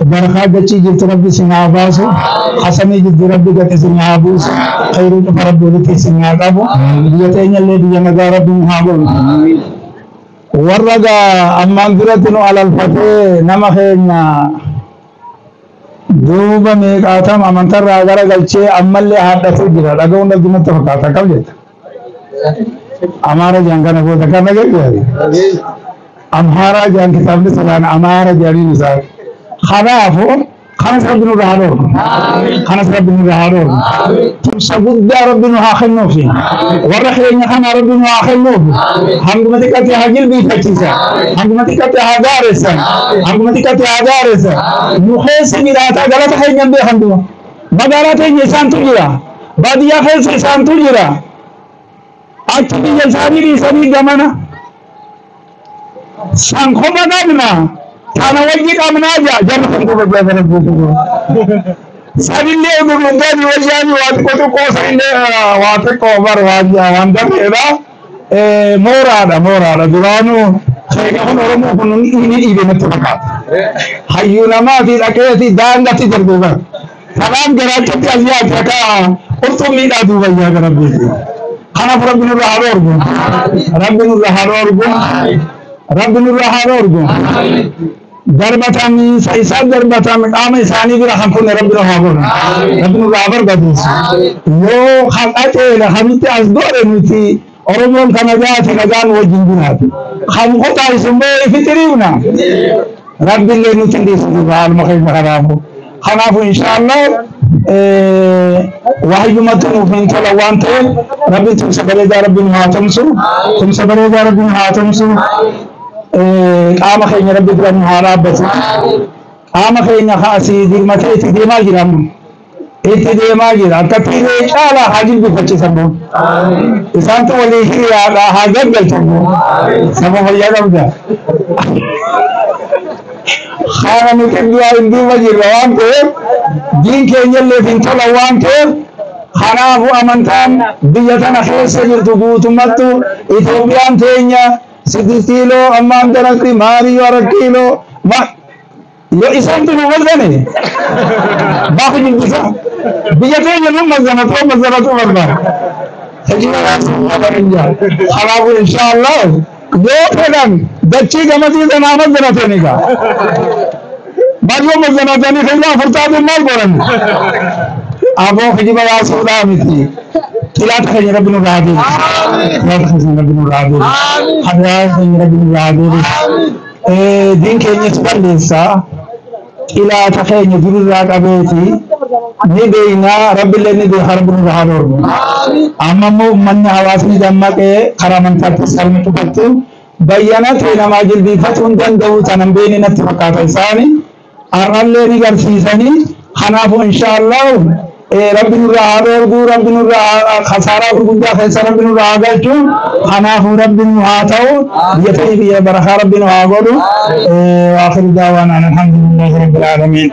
Barakaa dachii jirtu Rabbi isin haa baasu. Hasamii jirtu Rabbi gad isin haa buusu. Khayrii dhufa Rabbi walitti isin haa qabu. Biyya teenyallee biyya nagaa Rabbi nu haa godhu. Warra gaa ammaan duratti nu alalfatee nama keenya duuba meeqaatam amantarraa gara galchee ammallee haadhatu jira. Dhaga'uun dhabdu natti fakkaata kam jetta? Amaara jedhan kana booda kan dhaga'e. Amhaaraa jedhan kitaabni salaan Amaara jedhaniin isaan. Kanaafuu kanas Rabbi nurra haa dhoorgu. Kanas Rabbi nurra haa dhoorgu. Tumsa guddaa Rabbi nu haa kennuufi. Warra keenya kana Rabbi nu haa kennuufi. Hanguma xiqqate haa jilbiifachiisa. Hanguma xiqqate haa gaaressan. Hanguma xiqqate haa gaaressan. Nu keessa jiraataa galata keenya hin beekan dura. Magaalaa teenya isaantu jira. Baadiyyaa keessa isaantu jira. Achi biyya isaanii dhiisanii gamana. San kofa qabna. Tana wajji qabnaa jaa jarri kan duuba jaa kana guutuu. Sanillee gurguddoonni wayyaanii waa xiqqoo xiqqoo sanillee waa xiqqoo bar waa waan darbeedha. Mooraadha mooraadha duraanuu sheeka kun Oromoo kun inni dhiibe natti fakkaata. Hayyuu namaatii dhaqeeti daangatti darbe bar. Kanaaf garaachatti as yaate akka qurxummiidhaa duuba yaa gara beeku. Kanaaf Rabbi nurra haa dhoorgu. Rabbi nurra haa dhoorgu. Rabbi nurra haa dhoorgu. Darbatan isa darbatan qaama isaanii bira kan kunne Rabbi nu haa godhu. Rabbi nurra haa barbadeessu. Yoo kan qaceele kamitti as godhe nuti Oromoon kana gaati nagaan wajjin jiraatu. Kan qoxaa'isu immoo ifi xiriifna. Rabbi illee nuti hin dhiisu duuba haaluma keenya kanaafu. Kanaafuu inshaallah wahayyumatti nuuf hin tola waan ta'eef Rabbi tumsa bareedaa Rabbi nu haa tumsu. Tumsa bareedaa Rabbi nu haa tumsu. Qaama keenya Rabbi bira nu haa dhaabbatu. Qaama keenya asii dirmatee itti deemaa jira amma. Itti deemaa jira. Akkatti illee caalaa haa jilbifachiisan moo. Isaantu walii hiriyaadha haa gaggalchan moo. Saba fayyaa qabda. Haala nuti du'aa hin duuba jirra waan ta'eef diin keenya illee hin tola waan ta'eef kanaafuu amantaan biyya tana keessa jirtu guutummattu Itoophiyaan teenya 6 kiiloo ammaan kanatti maaliyyoo 4 kiiloo yoo isaantu nu mazzane baafi jibbisa biyya teenya nu mazzanatu mazzanatu barbaada. Kanaafuu inshaallah yoo fedhan dachii gamasii sanaa mazzanatanii gaa. Maal yoo mazzanatanii kiiloo 4 taatuun maal godhan? Aboo kijiba yaasuudhaa miti. Xilaata keenya Rabbi nurraa haa deebisu. Xilaata keenya Rabbi nurraa haa deebisu. Hadiyaa keenya Rabbi nurraa haa deebisu. Diin keenyas balleessaa. Xilaata keenya durirraa qabeeti ni beeknaa Rabbillee ni beeka Rabbi nurraa haa dhoorgu. Amma immoo uummanni hawaasni dammaqee karaa amantaatti sarmi cufattu bayyanatee namaa jilbiifachuu hin danda'u tanan beekne natti fakkaata isaani. Har'allee ni garsiisanii kanaafuu inshaallah Rabbi nurraa haa dhoorgu Rabbi nurraa khasaaraa gurguddaa keessa Rabbi nurraa haa galchu. Kanaafuu Rabbi nu haa ta'u biyya ta'ii biyya barakaa Rabbi nu haa godhu. Waakhiru daawaanaa alhamdulillahi rabbil aalamiin.